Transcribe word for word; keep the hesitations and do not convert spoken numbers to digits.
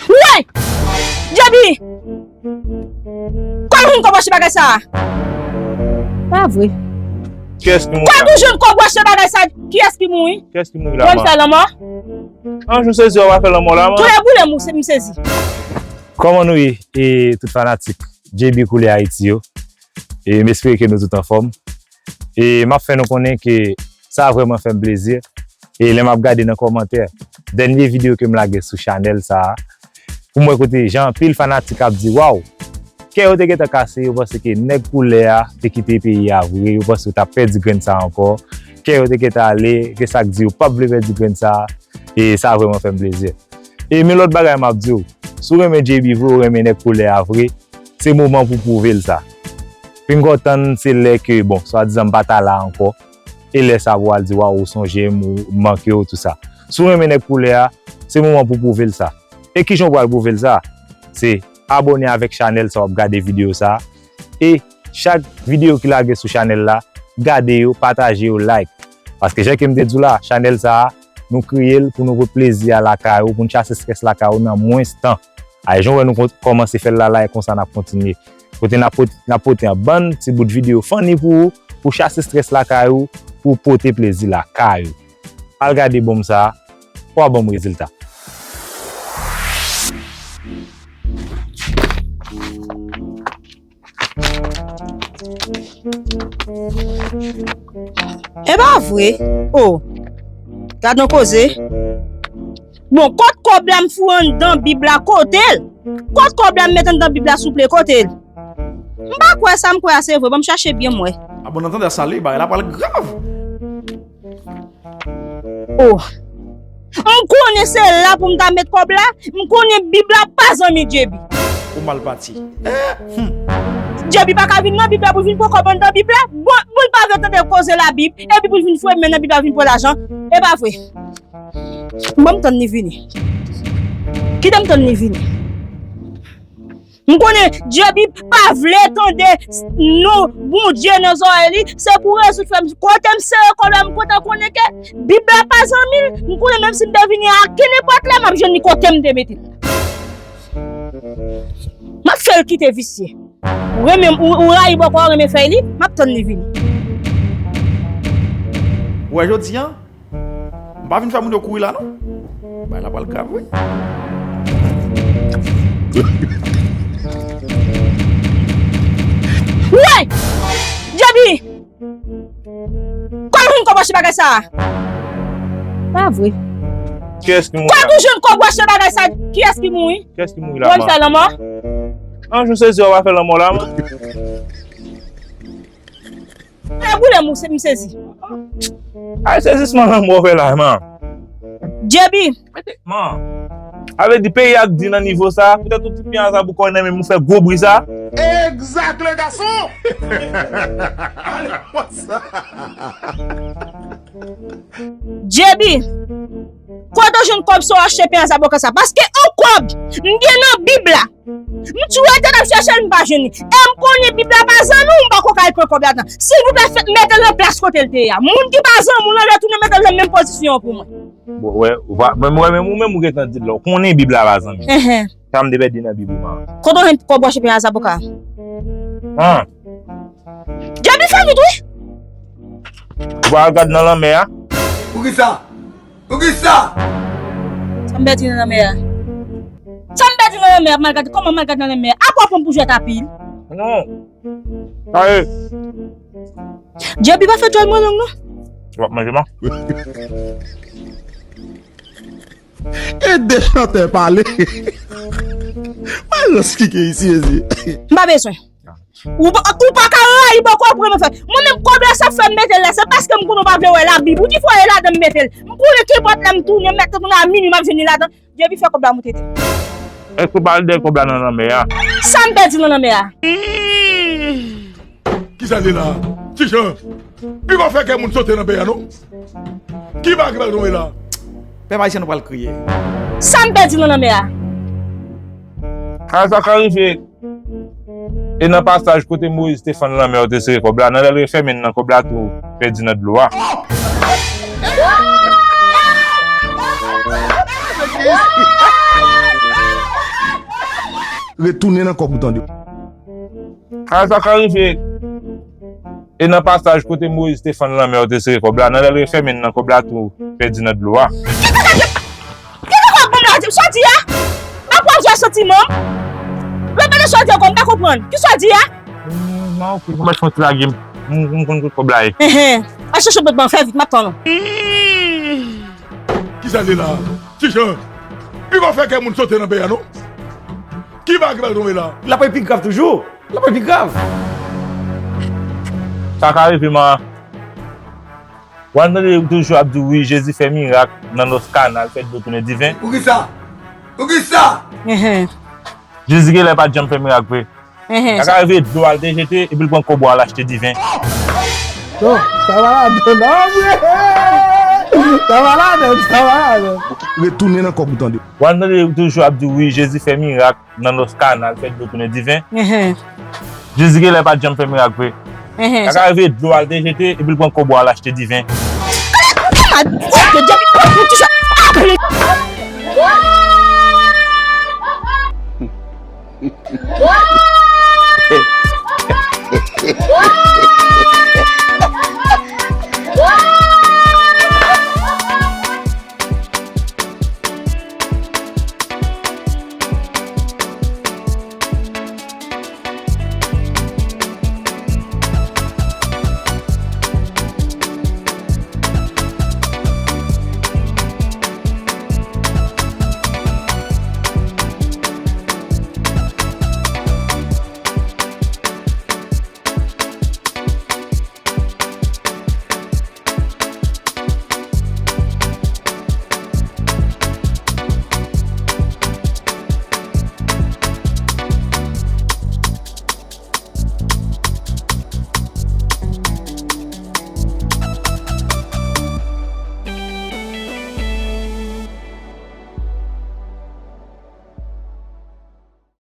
Woy! Djebi! Kòman ou jwenn kòb achte bagay sa a? Pa vre. Kiyès ki mouri la? Kòman ou jwenn kòb ou achte bagay sa a? Kiyès ki mouri? Kiyès ki mouri la, man? Ou fè lanmò? An, jou sezi, w ap fè lanmò la, man. Koulè boule m, m sezi. Kòman nou ye, e, tout fanatik J B Koulè Ayiti yo? E m espere ke nou tout anfòm. E m ap fè nou konnen ke sa vrèman fè m plezi. E lè m ap gade nan kòmantè, dènye videyo ke m lage sou chanèl sa a, pou m wè kote jan anpil fanatik ap di, waw, kè yo te gentan kase, yo panse ke nèg koulè a te kite peyi a vre, yo panse yo t ap pèdi grenn sa a ankò. Kè yo te gentan ale, ke sa k di yo p ap vle pèdi grenn sa a, e sa vrèman fè m plezi. E men lòt bagay m ap di w, si w renmen J B vre, w renmen nèg koulè a vre, se moman pou w pwouve l sa. Pinga w tann se lè ke, bon, swadizan m pa ta la ankò, e lè sa pou w al di, waw, ou sonje m, ou m manke w, tou sa. Si w renmen nèg koulè a, se moman pou w pwouve l sa. E kijan w pral pwouve l sa? Se abòne avèk chanèl sa w ap gade videyo sa a. E chak videyo ki lage sou chanèl la, gade yo, pataje yo, like. Paske jan ke m te di w la, chanèl sa a, nou kreye l pou nou pote plezi a lakay ou, pou n chase estrès lakay ou nan mwens tan. A, jan w wè nou kon-, kòmanse fè l la, la, e konsa n ap kontinye. Kote n ap pot-, n ap pote yon bann ti bout videyo funny pou ou, pou chase estrès lakay ou, pou pote plezi lakay ou. Al gade bonm sa a, w a ban m rezilta. E pa vre. Oh. Gad yon koze. Bon, kot kòb la m foure anndan Bib la, kote l? Kot kòb la m met anndan Bib la, souple, kote l? M pa kwè sa, m kwè a se vre. Ban m chache byen m wè. A bon, nan tande sa, li bagay la pral grav. Oh. M konnen se la pou m ta met kòb la. M konnen Bib la pa zanmi Djebi. Ou mal pati. Eh, hmm. Djebi pa ka vin nan Bib la pou vin pran kòb anndan Bib la. Bon, moun pa vle tande koze Labib. Epi pou vin foure men nan Bib la vin pran lajan. E pa vre. Ban m tann li vini. Kite m tann li vini. M konnen Djebi pa vle tande non Bondye nan zòrèy li, se pou rezoud frè m. Kote m sere kòb la, m kontan konnen ke Bib la pa zanmi l. M konnen menm si m te vini a kenenpòt lè, m ap jwenn li kote m te mete l. M ap fè l kite visye. Ou renmen, ou, ou rayi bòkò a, ou renmen fèy li, m ap tann li vini. Ou wè jodi a, m pa vin fè moun yo kouri la, non. Bagay la pral grav, wi. Woy! Djebi! Kòman ou jwenn kòb achte bagay sa a? Pa vre. Kiyès ki mouri la? Kòman ou jwenn kòb ou achte bagay sa a? Kiyès ki mouri? Kiyès ki mouri la, man? Ou fè lanmò? An, jou sezi, w ap fè lanmò la, man. Koulè boule m, m sezi. Ay, sezisman lanmò w fè la, man. Djebi. Man. A vle di peyi a k di nan nivo sa, poutèt ou ti pye a sa pou kò nan men m ou fè gwo bri sa. Exact, le garçon! Ale konsa. Djebi. Kote w jwenn kòb sa w achte pye a zaboka sa? Paske yon kòb, m gen nan Bib la. M tou rete n ap chèche l, m pa jwenn li. E m konnen Bib la pa zanmi w, m pako ka al pran kòb ladan. Silvouplè, fè, mete l nan plas kote l te ye a. Moun ki pa zanmi w lan, retounen mete l nan menm pozisyon an pou mwen. Bon, wè, ou pa, men, wè, men ou menm ou gentan di l la, ou konnen Bib la pa zanmi w. Enhen. Sa m te pèdi nan Bib ou pa. Kote w jwenn kòb w achte pye a zaboka? An. Djebi fè vit, wi. Ou pa al gad nan lanmè a? Poukisa? Poukisa? Sa m pèdi nan lanmè a? Sa m pèdi nan lanmè a, m al gad, kòman m al gad nan lanmè a? Apa w pran m pou jwèt a pil? Non. Aye. Djebi pa fè djòl mwen long, non. Ou ap manje, man? E de chantè pale. Mwen rans ki gen isi, mezi. M pa bezwen. Ou pa, ou pa ka rayi bòkò pou mwen fè. Mwen menm kòb la sa fè m mete l la, se paske m konnen w pa vle wè Labib. Ou di fò e ladan m mete l. M konnen kenpòt lè m tounen, m mèt tounen a minui, m ap jwenn li ladan. Djebi fè kòb la moute tè. Èske w pa al dèyè kòb la nan lanmè a? Sa m pèdi nan lanmè a? Kisa l ye la? Ti Jan, piga w fè kè moun sote nan peyi a non. Ki bagay ki pral tonbe la? Pèp ayisyen nou pral kriye. Sa m pèdi nan lanmè a? A, sa ka rive. E nan pasaj kote Moyiz te fann lanmè yo te sere kòb la, nan lè l refèmen nan kòb la tou pèdi nan dlo a. Oh! Retounen nan kòb ou tande. Sa, sa ka rive. E nan pasaj kote Moyiz te fann lanmè, yo te sere kòb la, nan lè l refèmen nan kòb la tou pèdi nan dlo a. Kisa k ap pran la di m sòti a? Apre w ap jwe santiman. Lè w mande sòti ankò, m pa konprann. Kisa w di a? Mwen oke, mwen mèt fè yon ti lage m. M m konn kot kòb la ye. Enhen. Al chèche yon lòt ban, fè vit, m ap tann ou. Kisa l ye la? Ti Jan, piga w fè kè moun sote nan peyi a non. Ki bagay ki pral tonbe la? L ap pi grav toujou. L ap pi grav. Sa ka rive, man. W ap tande yo toujou ap di, wi, Jezi fè mirak nan Lòs Kanal, fè dlo tounen diven. Poukisa? Poukisa? Enhen. Jezi genlè pa t janm fè mirak vre. Enhen. Sa ka rive dlo a l te jete, epi l pran kòb ou al achte diven. Non, sa pa ladan, non, vre. Sa pa ladan, sa pa ladan. Retounen nan kòb ou tande. W ap tande yo toujou ap di, wi, Jezi fè mirak nan Lòs Kanal, fè dlo tounen diven. Enhen. Jezi genlè pa t janm fè mirak vre. Enhen. Sa ka rive dlo a l te jete, epi l pran kòb ou al achte diven. Malad, malad, depi pou toujou aple.